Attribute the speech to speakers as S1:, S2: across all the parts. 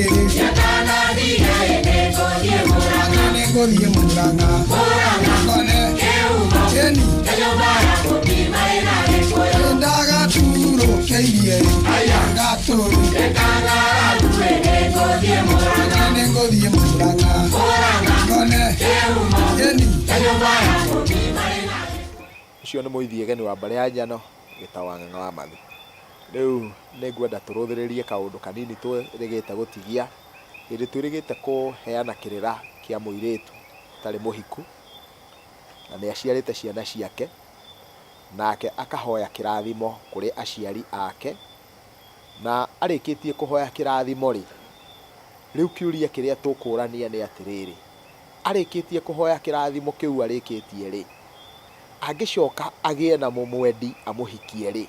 S1: Atĩrĩrĩ, nĩ ngũthiĩ Murang'a. Ngone Jeni. Ndagaturũkĩirie gatũrũ. Nĩ ngũthiĩ Murang'a. Ngone Jeni.
S2: Ũcio nĩ mũithiegeni wa mbarĩ ya Njano, wĩtagwo Wang'ang'a wa Mathi. Rĩu nĩ ngwenda tũrũthĩrĩrie kaũndũ kanini twĩrĩgĩte gũtigia, hĩndĩ twĩrĩgĩte kũheana kĩrĩra kĩa mũirĩtu ũtarĩ mũhiku, na nĩ aciarĩte ciana ciake, nake akahoya kĩrathimo kũrĩ aciari ake, na arĩkĩtie kũhoya kĩrathimo rĩ, rĩu kĩũria kĩrĩa tũkũrania nĩ atĩrĩrĩ, arĩkĩtie kũhoya kĩrathimo kĩu arĩkĩtie rĩ, angĩcoka agĩe na mũmwendi amũhikie rĩ,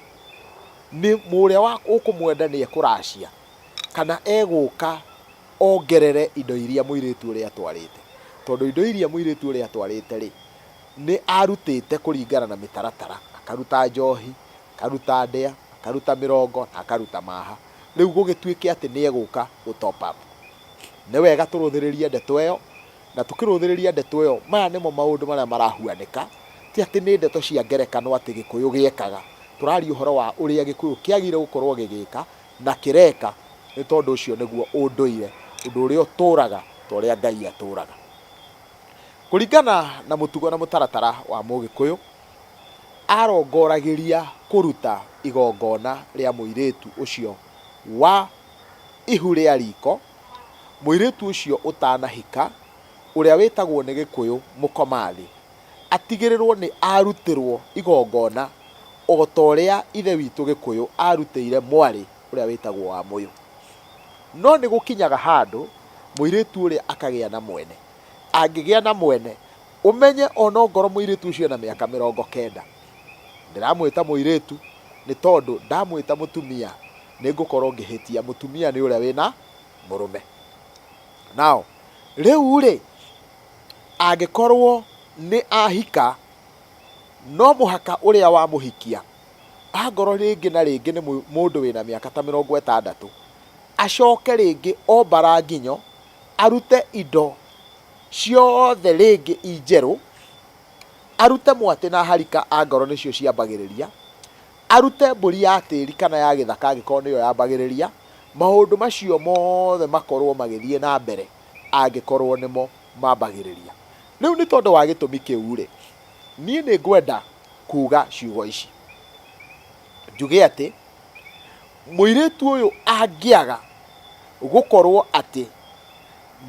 S2: nĩ ũrĩa ũkũmwenda nĩ ekũracia kana egũka ongerere indo iria mũirĩtu ũrĩa atwarĩte? Tondũ indo iria mũirĩtu ũrĩa atwarĩte rĩ, nĩ arutĩte kũringana na mĩtaratara, akaruta njohi, akaruta ndĩa, akaruta mĩrongo na akaruta maha. Rĩu gũgĩtuĩke atĩ nĩ egũka gũ top up. Nĩ wega tũrũthĩrĩrie ndeto ĩyo, na tũkĩrũthĩrĩria ndeto ĩyo, maya nĩmo maũndũ marĩa marahuanĩka, ti atĩ nĩ ndeto cia ngerekano atĩ Gĩkũyũ gĩekaga. Tũraria ũhoro wa ũrĩa Gĩkũyũ kĩagĩrĩire gũkorwo gĩgĩka na kĩreka, nĩ tondũ ũcio nĩguo ũndũire, ũndũ ũrĩa ũtũraga ta ũrĩa Ngai atũraga. Kũringana na mũtugo na mũtaratara wa Mũgĩkũyũ, arongoragĩria kũruta igongona rĩa mũirĩtu ũcio wa ihu rĩa riko, mũirĩtu ũcio ũtanahika, ũrĩa wĩtagwo nĩ Gĩkũyũ mũkomathĩ, atigĩrĩrwo nĩ arutĩrwo igongona o ta ũrĩa ithe witũ Gĩkũyũ arutĩire mwarĩ ũrĩa wĩtagwo Wamũyũ. No nĩ gũkinyaga handũ mũirĩtu ũrĩa akagĩa na mwene. Angĩgĩa na mwene, ũmenye ona ongorwo mũirĩtu ũcio ena mĩaka 90. Ndĩramwĩta mũirĩtu nĩ tondũ ndamwĩta mũtumia nĩ ngũkorwo ngĩhĩtia. Mũtumia nĩ ũrĩa wĩna mũrũme. Now, rĩu rĩ, angĩkorwo nĩ ahika, no mũhaka ũrĩa wamũhikia, angorwo rĩngĩ na rĩngĩ nĩ mũndũ wĩna mĩaka ta 60, acoke rĩngĩ ombara nginyo, arute indo ciothe rĩngĩ i njerũ, arute mwatĩ na harika angorwo nĩcio ciambagĩrĩria, arute mbũri ya tĩri kana ya gĩthaka angĩkorwo nĩyo yambagĩrĩria, maũndũ macio mothe makorwo magĩthiĩ na mbere angĩkorwo nĩmo mambagĩrĩria. Rĩu nĩ tondũ wa gĩtũmi kĩu-rĩ, niĩ nĩ ngwenda kuga ciugo ici. Njuge atĩ, mũirĩtu ũyũ angĩaga gũkorwo atĩ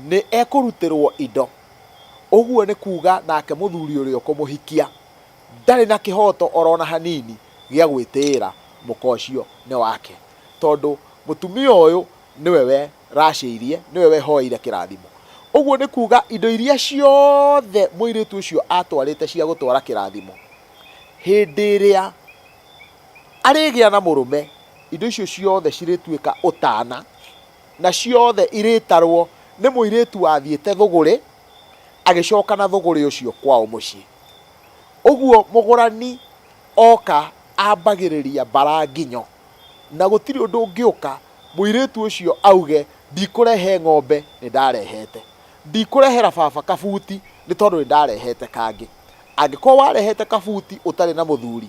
S2: nĩ ekũrutĩrwo indo, ũguo nĩ kuga nake mũthuri ũrĩa ũkũmũhikia ndarĩ na kĩhoto orona hanini gĩa gwĩtĩĩra mũka ũcio nĩ wake. Tondũ mũtumia ũyũ nĩwe weracĩirie, nĩwe wehoeire kĩrathimo. Ũguo nĩ kuga indo iria ciothe mũirĩtu ũcio atwarĩte cia gũtwara kĩrathimo, hĩndĩ ĩrĩa arĩgĩa na mũrũme, indo icio ciothe cirĩtuĩka ũtana, na ciothe irĩtarwo nĩ mũirĩtu wathiĩte thũgũrĩ, agĩcoka na thũgũrĩ ũcio kwao mũciĩ. Ũguo mũgũrani oka ambagĩrĩria mbara nginyo, na gũtirĩ ũndũ ũngĩũka mũirĩtu ũcio auge ndikũrehe ng'ombe nĩ ndarehete, ndikũrehera baba kabuti nĩ tondũ nĩ ndarehete kangĩ. Angĩkorwo warehete kabuti ũtarĩ na mũthuri,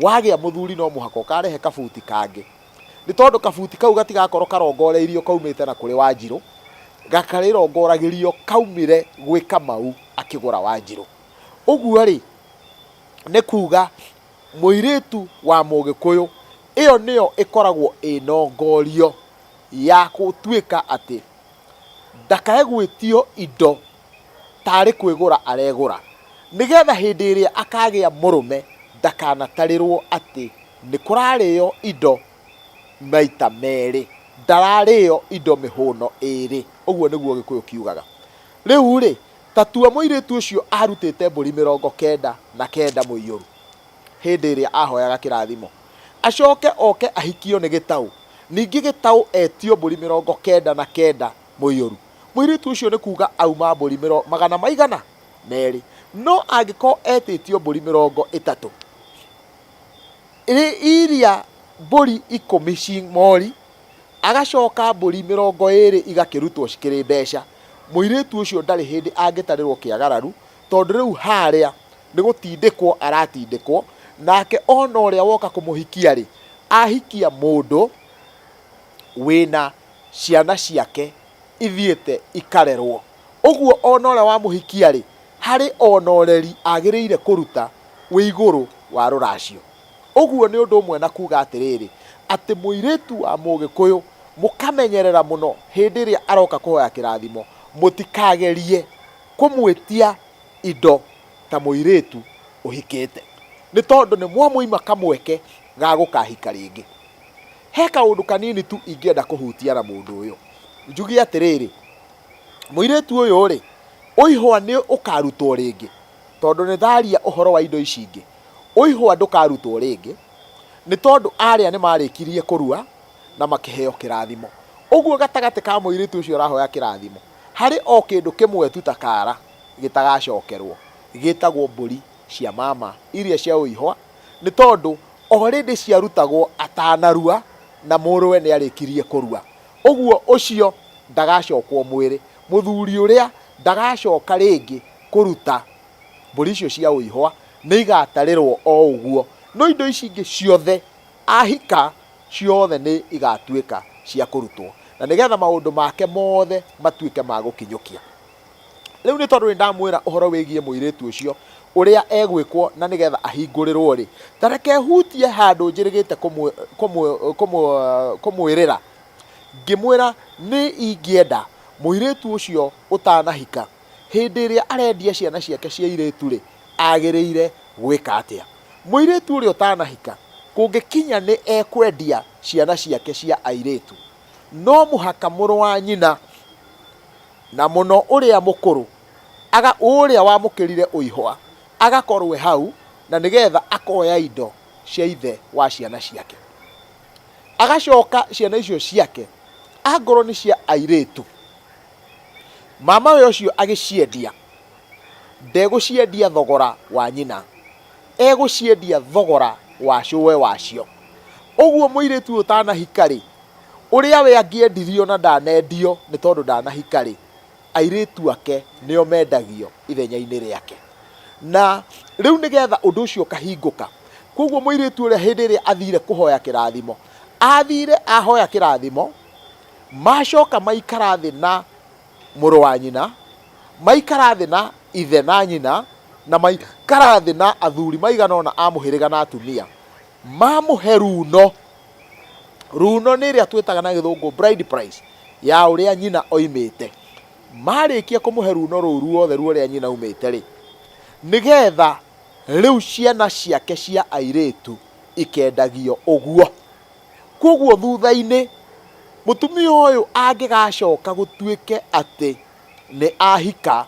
S2: wagĩa mũthuri no mũhaka ũkarehe kabuti kangĩ, nĩ tondũ kabuti kau gatigakorwo karongoreirio kaumĩte na kũrĩ Wanjirũ, gakarĩrongoragĩrio kaumire gwĩ Kamau akĩgũra Wanjirũ. Ũguo rĩ, nĩ kuga mũirĩtu wa Mũgĩkũyũ, ĩyo nĩyo ĩkoragwo ĩ nongorio ya gũtuĩka atĩ ndakae gwĩtio indo tarĩ kwĩgũra aregũra, nĩgetha hĩndĩ ĩrĩa akagĩa mũrũme ndakanatarĩrwo atĩ nĩ kũrarĩo indo maita merĩ, ndararĩo indo mĩhũno ĩrĩ. Ũguo nĩguo Gĩkũyũ kiugaga. Rĩu rĩ, ta tua mũirĩtu ũcio arutĩte mbũri 99 mũiyũru hĩndĩ ĩrĩa ahoyaga kĩrathimo, acoke oke ahikio nĩ gĩtaũ, ningĩ gĩtaũ etio mbũri 99 mũiyũru. Mũirĩtu ũcio nĩ kuga auma mbũri magana maigana? Merĩ. No angĩkorwo etĩtio mbũri 30, iria mbũri 10 ci mori, Agacoka mbũri 20 igakĩrutwo cikĩrĩ mbeca. Mũirĩtu ũcio ndarĩ hĩndĩ angĩtarĩrwo kĩagararu tondũ rĩu harĩa nĩ gũtindĩkwo aratindĩkwo, nake ona ũrĩa woka kũmũhikia-rĩ, ahikia mũndũ wĩna ciana ciake ithiĩte ikarerwo. Ũguo ona ũrĩa wamũhikia-rĩ, harĩ ona ũreri agĩrĩire kũruta wĩ igũrũ wa rũracio. Ũguo nĩ ũndũ ũmwe na kuga atĩrĩrĩ, atĩ mũirĩtu wa Mũgĩkũyũ mũkamenyerera mũno hĩndĩ ĩrĩa aroka kũhoya kĩrathimo, mũtikagerie kũmwĩtia indo ta mũirĩtu ũhikĩte, nĩ tondũ nĩ mwamũima kamweke ga gũkahika rĩngĩ. He kaũndũ kanini tu ingĩenda kũhutia na mũndũ ũyũ, njuge atĩrĩrĩ, mũirĩtu ũyũ-rĩ, ũihwa nĩ ũkarutwo rĩngĩ, tondũ nĩ ndaria ũhoro wa indo ici ingĩ. Ũihwa ndũkarutwo rĩngĩ, nĩ tondũ arĩa nĩ marĩkirie kũrua na makĩheo kĩrathimo. Ũguo gatagatĩ ka mũirĩtu ũcio ũrahoya kĩrathimo, harĩ o kĩndũ kĩmwe tu ta kara gĩtagacokerwo, gĩtagwo mbũri cia mama iria cia ũihwa, nĩ tondũ already ciarutagwo atanarua na mũrũwe nĩ arĩkirie kũrua. Ũguo ũcio ndagacokwo mwĩrĩ. Mũthuri ũrĩa ndagacoka rĩngĩ kũruta mbũri icio cia ũihwa nĩ igatarĩrwo o ũguo, no indo ici ingĩ ciothe ahika ciothe nĩ igatuĩka cia kũrutwo, na nĩgetha maũndũ make mothe matuĩke ma gũkinyũkia. Rĩu nĩ tondũ nĩ ndamwĩra ũhoro wĩgiĩ mũirĩtu ũcio ũrĩa egwĩkwo na nĩgetha ahingũrĩrwo-rĩ, ta reke hutie handũ njĩrĩgĩte kũmwĩrĩra ngĩmwĩra nĩ ingĩenda mũirĩtu ũcio ũtanahika Hĩndĩ ĩrĩa arendia ciana ciake cia airĩtu-rĩ, agĩrĩire gwĩka atĩa? Mũirĩtu ũrĩa ũtanahika, kũngĩkinya nĩ ekwendia ciana ciake cia airĩtu, no mũhaka mũrũ wa nyina, na mũno ũrĩa mũkũrũ, aga, ũrĩa wamũkĩrire ũihwa, agakorwo e hau, na nĩgetha akoya indo cia ithe wa ciana ciake. Agacoka ciana icio ciake, angorwo nĩ cia airĩtu, Mamawe ũcio agĩciendia, ndegũciendia thogora wa nyina, egũciendia thogora wa cũwe wacio. Ũguo mũirĩtu ũyũ ũtanahika-rĩ, ũrĩa we angĩendirio na ndanendio nĩ tondũ ndanahika-rĩ, airĩtu ake nĩo mendagio ithenya-inĩ rĩake. Na rĩu nĩgetha ũndũ ũcio ũkahingũka, koguo mũirĩtu ũrĩa hĩndĩ ĩrĩa athire kũhoya kĩrathimo, athire ahoya kĩrathimo, Macoka maikara thĩ na mũrũ wa nyina, maikara thĩ na ithe na nyina, na maikara thĩ na athuri maigana ũna a mũhĩrĩga na atumia, mamũhe runo. Runo nĩ ĩrĩa twĩtaga na gĩthũngũ bride price ya ũrĩa nyina oimĩte. Marĩkia kũmũhe runo rũu ruothe rwa ũrĩa nyina aumĩte rĩ, nĩgetha rĩu ciana ciake cia airĩtu ikendagio ũguo. Kwoguo thutha-inĩ mũtumia ũyũ angĩgacoka gũtuĩke atĩ nĩ ahika,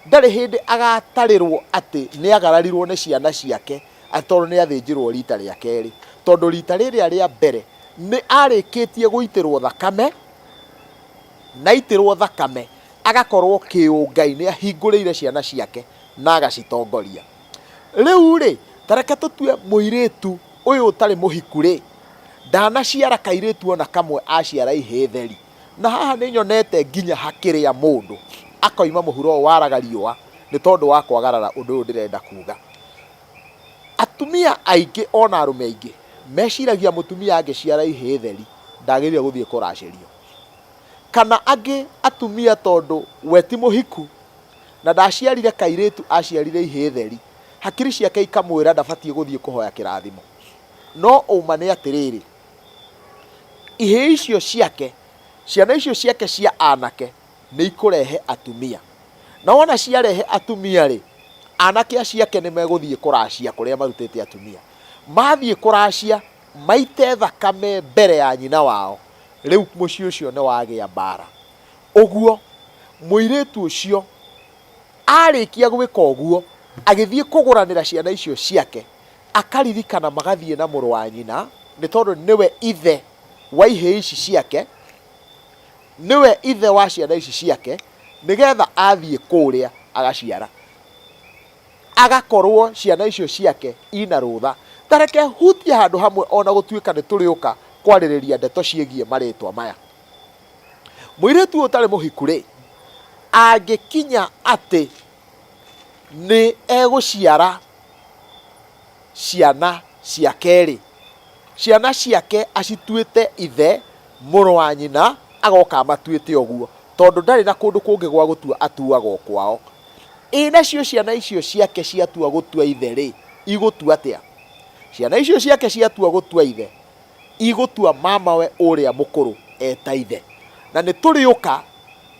S2: ndarĩ hĩndĩ agatarĩrwo atĩ nĩ agararirwo nĩ ciana ciake atĩ tondũ nĩ athĩnjirwo rita rĩa kerĩ. Tondũ rita rĩrĩa rĩa mbere nĩ arĩkĩtie gũitĩrwo thakame, na aitĩrwo thakame agakorwo kĩũngai nĩ ahingũrĩire ciana ciake na agacitongoria. Rĩu-rĩ, ta reke tũtue mũirĩtu ũyũ ũtarĩ mũhiku-rĩ, ndanaciara kairĩtu o na kamwe aciara ihĩĩ theri. Na haha nĩ nyonete nginya hakĩrĩa mũndũ akoima mũhuro ũyũ waraga riũa nĩ tondũ wa kwagarara ũndũ ũyũ ndĩrenda kuga. Atumia aingĩ ona arũme aingĩ meciragia mũtumia angĩciara ihĩĩ theri ndagĩrĩire gũthiĩ kũracĩrio. Kana angĩ atumia tondũ we ti mũhiku na ndaciarire kairĩtu aciarire ihĩĩ theri, hakiri ciake ikamwĩra ndabatiĩ gũthiĩ kũhoya kĩrathimo. No ũma nĩ atĩrĩrĩ, ihĩĩ icio ciake, ciana icio ciake cia anake nĩ ikũrehe atumia. Na wona ciarehe atumia rĩ, anake acio ake nĩ megũthiĩ kũracia kũrĩa marutĩte atumia. Mathiĩ kũracia, maite thakame mbere ya nyina wao, rĩu mũciĩ ũcio nĩ wagĩa mbara. Ũguo, mũirĩtu ũcio arĩkia gwĩka ũguo, agĩthiĩ kũgũranĩra ciana icio ciake, akaririkana magathiĩ na mũrũ wa nyina, nĩ tondũ nĩwe ithe wa ihĩĩ ici ciake, nĩwe ithe wa ciana ici ciake, nĩgetha athiĩ kũrĩa agaciara. Agakorwo ciana icio ciake ina rũtha. Ta reke hutie handũ hamwe ona gũtuĩka nĩ tũrĩũka kwarĩrĩria ndeto ciĩgiĩ marĩtwa maya. Mũirĩtu ũyũ ũtarĩ mũhiku rĩ, angĩkinya atĩ nĩ egũciara ciana ciake rĩ, ciana ciake acituĩte ithe mũrũ wa nyina, agoka amatuĩte ũguo, tondũ ndarĩ na kũndũ kũngĩ gwa gũtua, atuaga o kwao. Ĩ nacio ciana icio ciake ciatua gũtua ithe rĩ, igũtua atĩa? Ciana icio ciake ciatua gũtua ithe, igũtua mamawe ũrĩa mũkũrũ eta ithe. Na nĩ tũrĩũka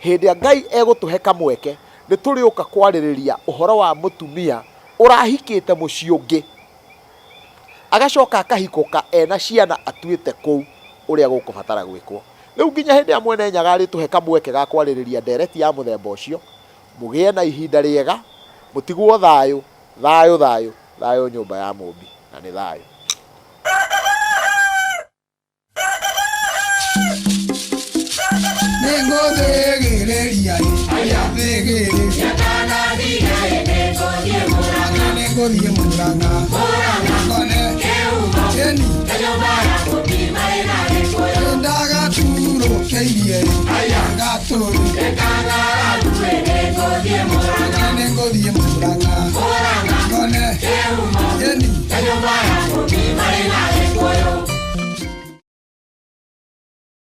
S2: hĩndĩ ĩrĩa Ngai egũtũhe kamweke, nĩ tũrĩũka kwarĩrĩria ũhoro wa mũtumia ũrahikĩte mũciĩ ũngĩ, agacoka akahikũka ena ciana atuĩte kũu, ũrĩa gũkũbatara gwĩkwo. Rĩu nginya hĩndĩ ĩrĩa Mwene Nyaga arĩtũhe kamweke ga kwarĩrĩria ndereti ya mũthemba ũcio, mũgĩe na ihinda rĩega, mũtigwo thayũ, thayũ thayũ, thayũ nyũmba ya Mũmbi, na nĩ thayũ.
S1: Nĩngũthĩgĩrĩria thĩgĩrĩria, nĩngũthiĩ Murang'a ngone Jeni, ndagaturũkĩirie gatũrũ, nĩngũthiĩ Murang'a ngone Jeni.